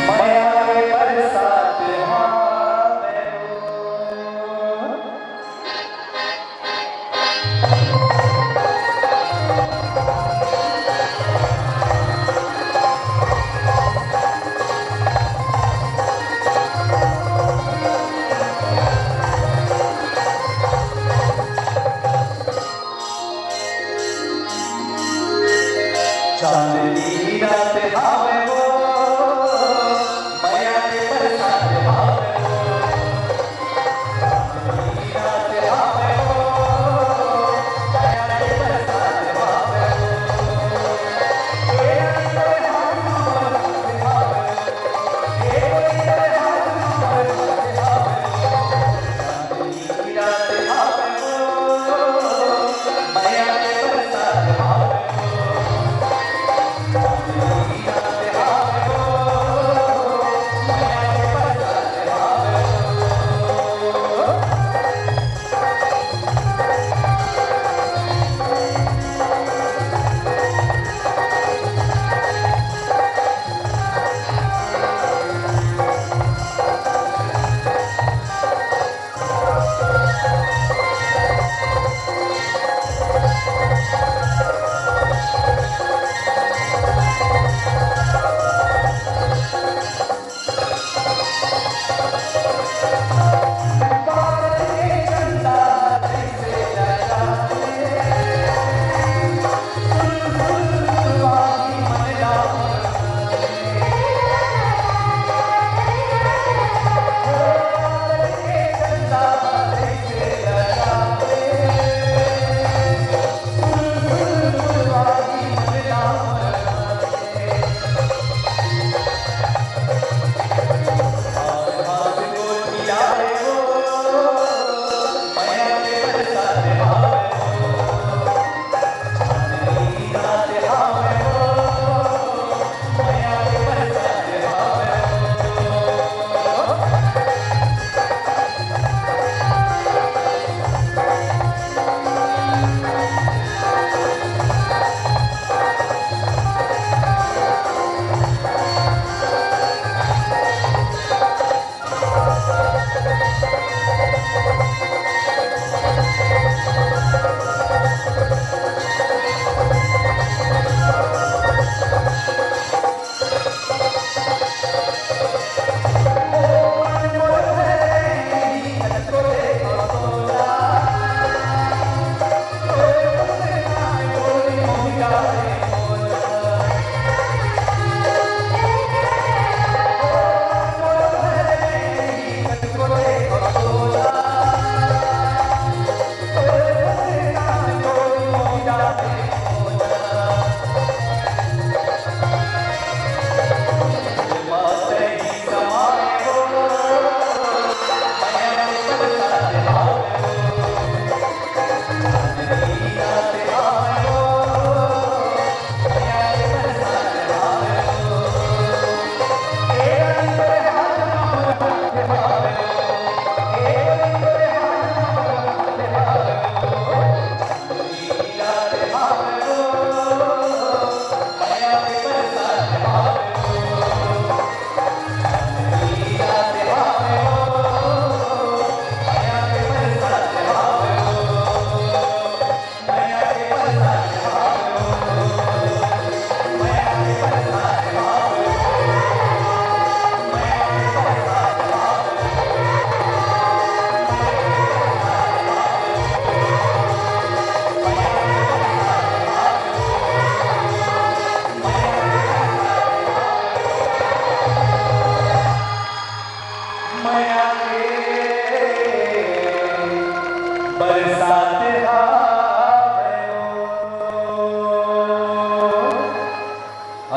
मया के बरसात हवे वो। चांदनी रात हवे वो,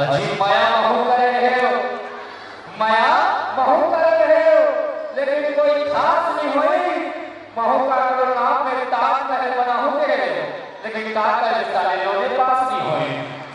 अजी मया महू करे रहे हो, मया महू करे रहे हो, लेकिन कोई खास नहीं होई। महू का करो नाम में ताजमहल बनाहू के रहे हो, लेकिन का करे साले लोने पास नहीं होई।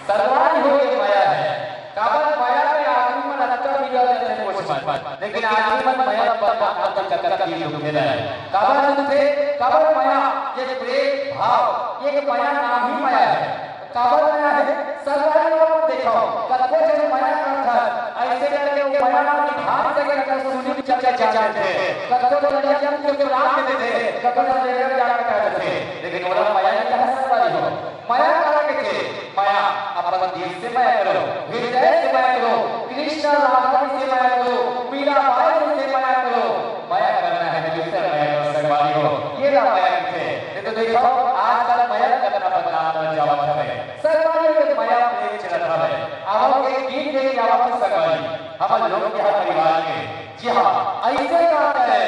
सरवारी हो ये मया है। काबर मया में आदमी मन अतका बिगड़ जाथे कुछ मन, लेकिन आदमी मन मया पर बात करके कतका दिल दुखे रहे। काबर दुखे, काबर मया, ये प्रेम भाव, ये मया नाम ही मया है। काबर मया है, सरवारी हो देखो, कतको जन मया करथन, ऐसे करके वो मया ना निभान से करके सुनी चले जाते थे। कतको तो लड़िया के प्राण दे देथे, कतको तो लेकर जाकर कर देथे, लेकिन ओला मया नहीं कहा सरवारी हो। मया काला के थे, मया अपन दिल से मया करो, हृदय से मया करो, कृष्णा राधा से मया करो, मीरा बाई से मया करो। मया करना है दिल से मया करो सरवारी हो, ये ना मया के थे। ये तो देखो, आजकल मया करना बदनाम बन जावत हवे। सरवारी के मया प्रेम चलत हवे। आवो एक गीत लेके आवत सरवारी। हमर लोग के परिवार में जी हाँ, ऐसे गाता है,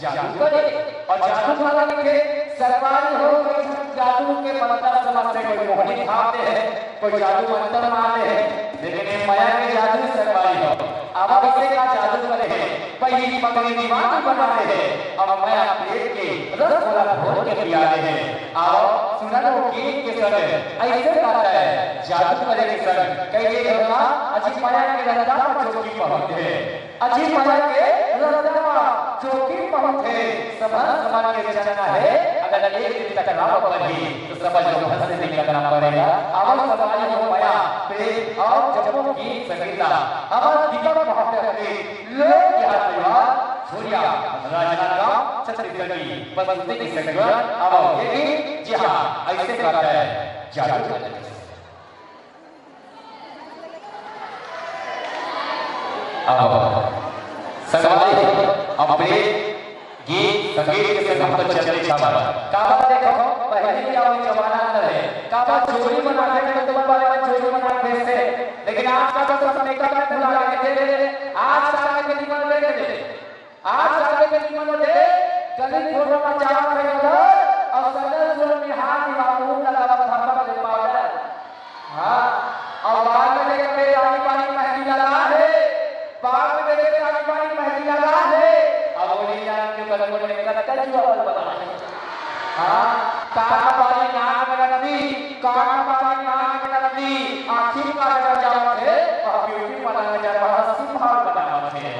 जादू करे। और जादू काला के सरवारी हो, कोई जादू के मंत्र समझ से कोई मोहनी खाते हैं, कोई जादू मंत्र मारते हैं, लेकिन ये मया के जादू सरवारी हो। अब ऐसे का जादू करे है, पहली पगड़ी दीवानी बनाते हैं, अब मया प्रेम के रस वाला घोल के पियाते हैं। आओ सुना लो गीत के संग, ऐसे गाता है जादू करे के संग, कहिए घरमा अजी मया के रंदा पर चौकी पहुंचते हैं। अजी मया के रंदा म जोखिम बहुत हे, समझ समझ के चलना हे। अगर एक दिन टकराव बनही, तो समझ लो घर से निकलना पड़ेगा। आवत सरवारी हो मया, प्रेम और जम्मो गीत संगीता, हमर दीपक महोदय के लोक गीत परिवार, झुरिया, राजनांदगांव, छत्तीसगढ़ की प्रस्तुति की संगत। अब ये गीत, जी हाँ, ऐसे गाता है जादू। अब संगवारी, अब प्रेम गीत संगीत के संग हम तो चले छावा। काबर देखो, पहले क्या वो जमाना अंदर है, काबर चोरी बना के तो तुम्हारे पास चोरी बना के भेजते, लेकिन आज का तो सब मेकअप में भुला गए थे। आज का आगे के दिमाग देख ले, आज साले के निमन दे, गली फोटो में चावल रहे उधर, और सदर सुर में हाथ दिमाग मुंह लगावा थप्पड़ दे पाउडर। हाँ, और बाद में देखे रानी पानी मेहंदी लगा है, बाद में देखे रानी पानी मेहंदी लगा है। अब वो नहीं जान के बलगोल में कत्ता जुआ बल बना है। हाँ, कान पानी नाक में रख दी, कान पानी नाक में रख दी, आँखी का नजर जावत है, और ब्यूटी पार्लर में जाकर हंसी भाव बनावत है।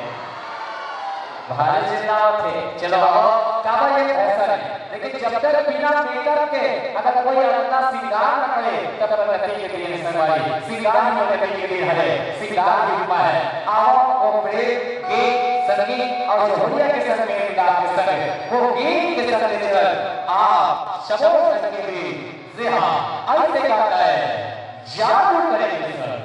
भारी चिल्लावत हे, चलो आओ, काबर ये फैशन है। लेकिन जब तक बिना मेकअप के अगर कोई अपना श्रृंगार न करे, तब प्रकृति के दिन संगवारी, श्रृंगार ही प्रकृति के दिन हरे, श्रृंगार ही रूपा है। आओ, वो प्रेम, गीत, संगीत और जहुरिया के संग में श्रृंगार के संग, वो गीत के संग ले चल, आप सबो संग के बीच से हाँ, ऐसे गाता है, जादू करेंगे सर।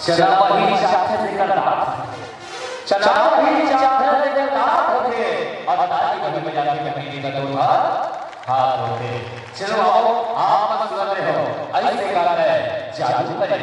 चला वही चाहत जेकर दांत, चला वही चाहत जेकर दांत होथे, अउ ताली वही बजाथे, जब नीचे का दो हाथ, हाथ होथे। चलो आओ, आप मन सुनत रहो, अइसे गाना हे, जादू करे।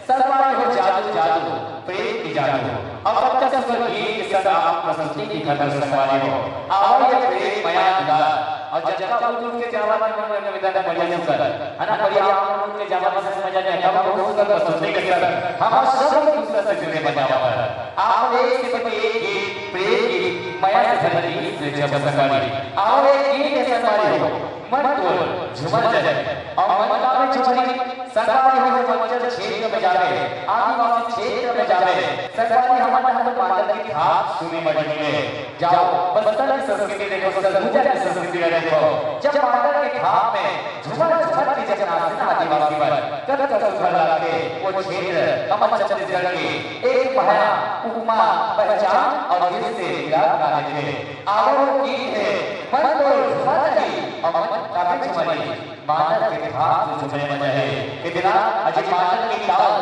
संगवारी हो जादू, जादू, प्रेम के जादू। अब तक स्वर गीत के संग आप प्रस्तुति दिखत हव संगवारी हो। आओ ये प्रेम, मया, दुलार। अउ जतका उठ उठ के जावत हे, मन में निवेदन हे, बढ़िया सुंदर। है ना, बढ़िया आप उठ उठ के जावत हे, मजा नहीं आता, बहुत सुंदर प्रस्तुति के संग। हमारा सब एक दूसरे से जुड़े बन जावत हे। आओ एक से बढ़ के एक गीत, प्रेम गीत, मया से भरे गीत से जब संगवारी। आओ एक गीत के संगवारी हो, मन तोर, झूमर जाए। अउ मन काबर झूमरी? संगवारी हो, हिमाचल क्षेत्र में जाबे, आदिवासी क्षेत्र में जाबे, संगवारी हमन ह तो मादल के थाप सुने बर मिले। जाओ, बस्तर की संस्कृति देखो, सरगुजा की संस्कृति ला देखो। जब मादल के थाप में झूमर झूमर के जब नाचथे ना आदिवासी मन, कतका सुघर लागथे। वो क्षेत्र हमर छत्तीसगढ़ के एक मया, उपमा, पहचान अउ विशेष विराट बना देथे। आवर गीत हे, मन तो झूमत रही, अउ मन काबर झूमरी? मादल के थाप जो झूमे मजा हे। कितना अजी मादल की ताल,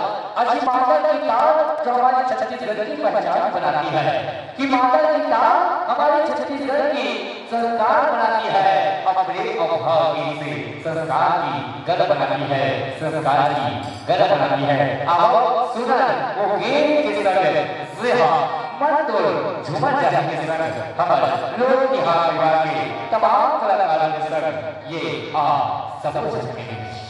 अजी मादल की ताल जो हमारे छत्तीसगढ़ की पहचान बनाती है, कि मादल की ताल हमारे छत्तीसगढ़ की संस्कार बनाती है, अपने अभागी से संस्कार की गल बनाती है, संस्कार की गल बनाती है। आओ सुनन वो गीत के संग, जेहा मन तो झूमर जाही के संग, हमर लोक तिहार विभाग के तमाम कलाकारों के संग ये आ सबो झन के बीच।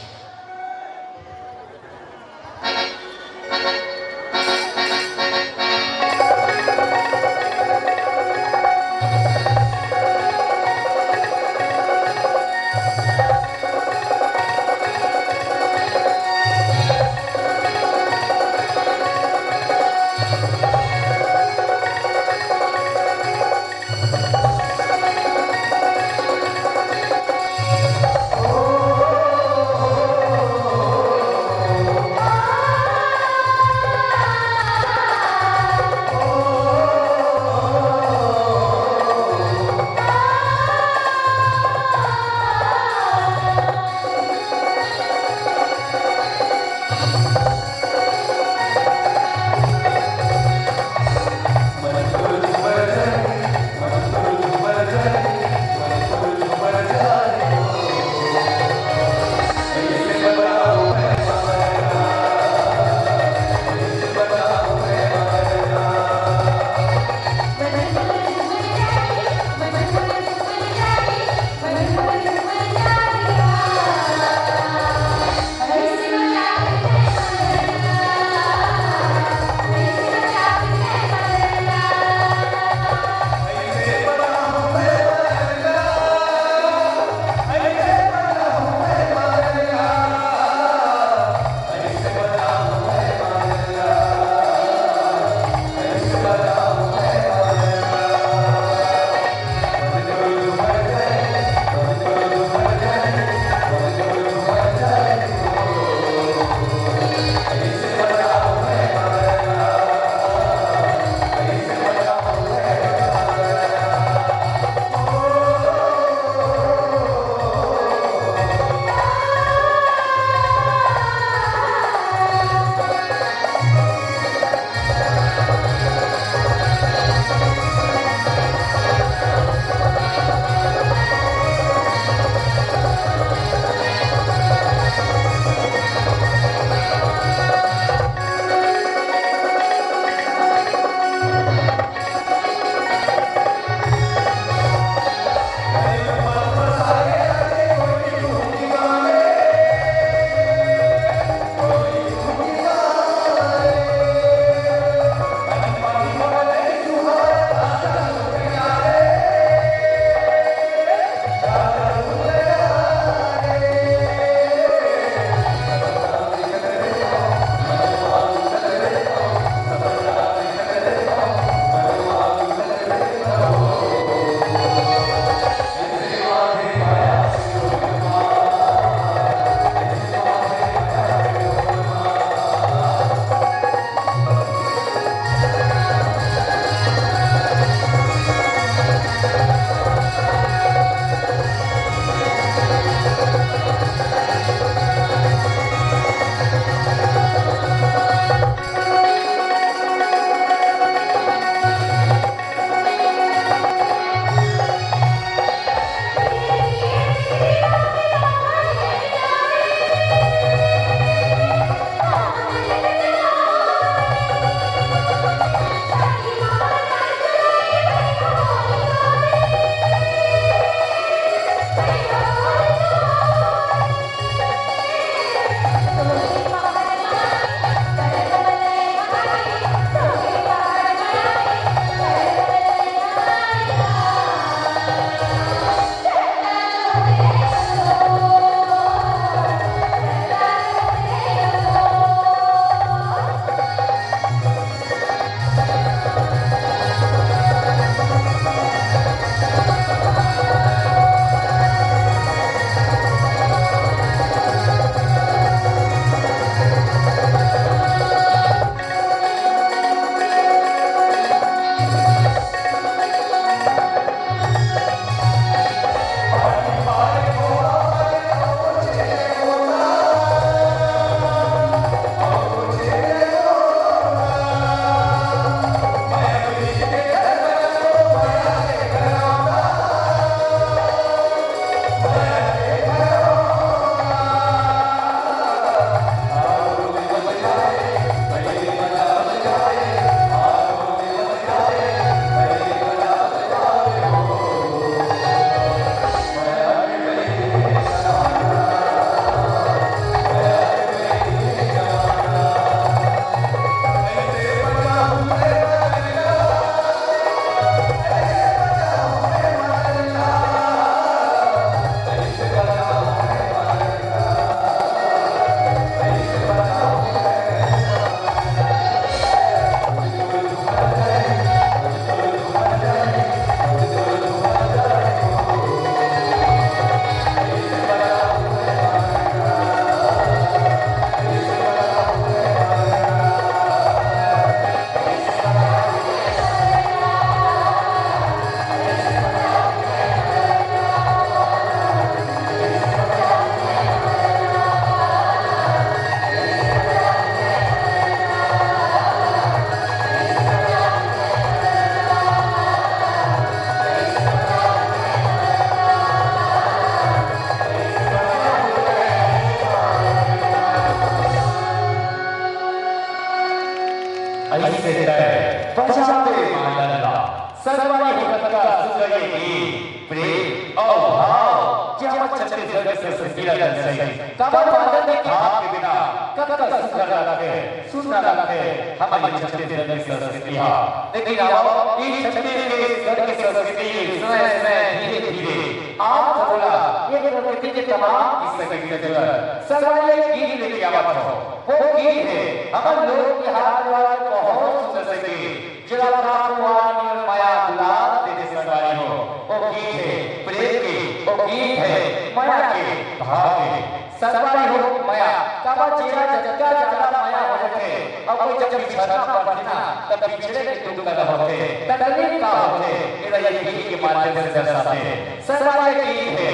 अइसे तय बजाबे मांडला, संगवारी हो कतका सुंदर ये गीत, प्रेम अउ भाव, जे हमर छत्तीसगढ़ के संस्कृति ला दर्शाही। काबर मांडला के भाव के बिना कतका सुंदर लगथे, सुन्ना लगथे हमर ये छत्तीसगढ़ के संस्कृति हा। लेकिन आओ, ये छत्तीसगढ़ के संस्कृति समय समय धीरे धीरे आप सबो ला ये प्रकृति के तमाम किस्सा के जुड़त संगवारी एक गीत लेके आवत हो। वो गीत हे हमर लोक के हाथ वाला बहुत सुंदर से गीत, जेला का पुआर नियर मया दुलार दे दे संगवारी हो। वो गीत हे प्रेम के, वो गीत हे मया के भाव के। संगवारी हो मया, काबर जेला जतका ज्यादा मया हो जाथे, अउ कोई जब बिछड़ना पड़थे ना, तब बिछड़े के दुख पैदा होथे, तकलीफ का होथे, एला ये गीत के माध्यम से दर्शाथे। संगवारी गीत हे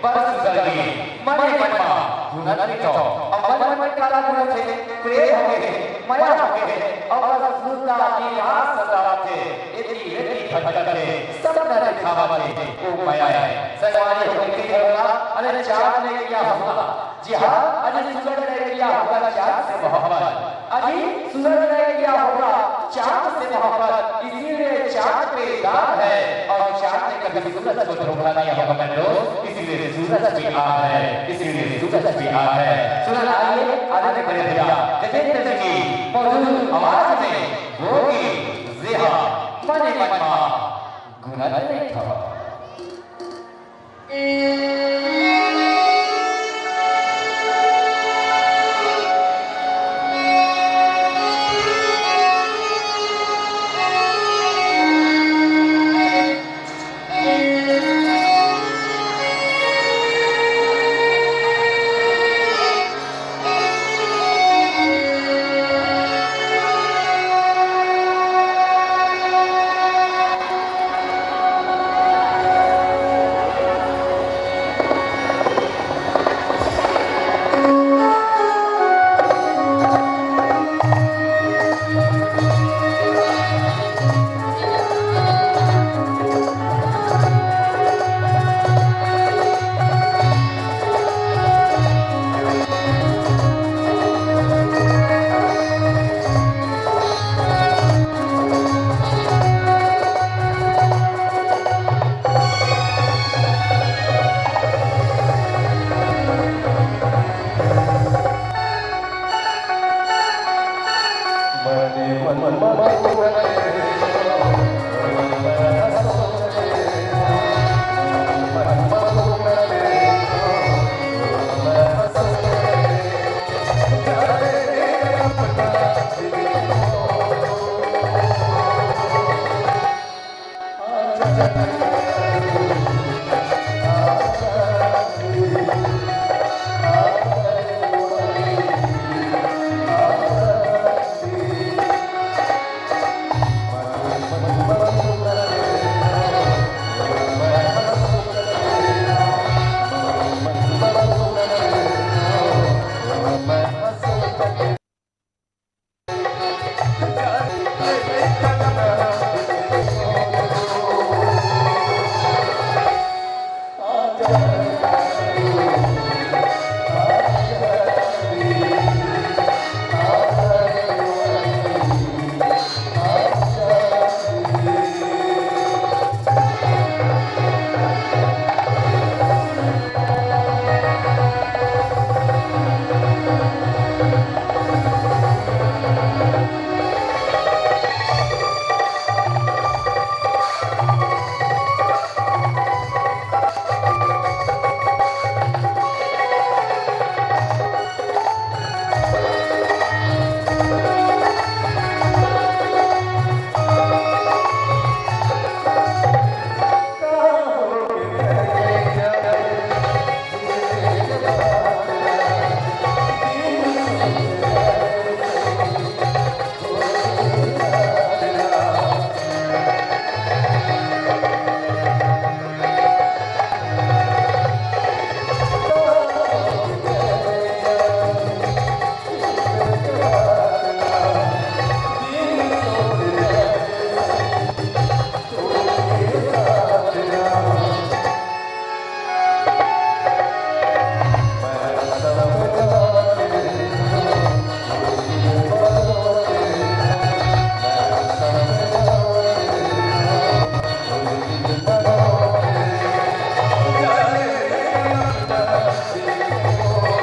बस गली, मने मन मा गुनत मिटो। अब मन मन काला गुनत हे, प्रेम होगे हे, मया होगे हे, अब बस मुद्दा की रात सतावत हे, एती एती भटकत हे, सपना दिखावत हे, ओ मया हे। संगवारी हो के होगा, अरे चांद ने किया होगा, जी हाँ, अरे सूरज ने किया होगा चांद से मोहब्बत। अभी सूरज ने किया होगा चांद से मोहब्बत, इसीलिए चांद पे दाग है और चांद ने कभी सूरज को धोखा नहीं होगा मेरे दोस्त, इसीलिए सूरज पे आग है, इसीलिए सूरज पे आग है। सुनना आइए आदरणीय बड़े भैया गजेंद्र जी की मधुर आवाज में वो गीत जेहा मने मन मा गुनत नहीं था।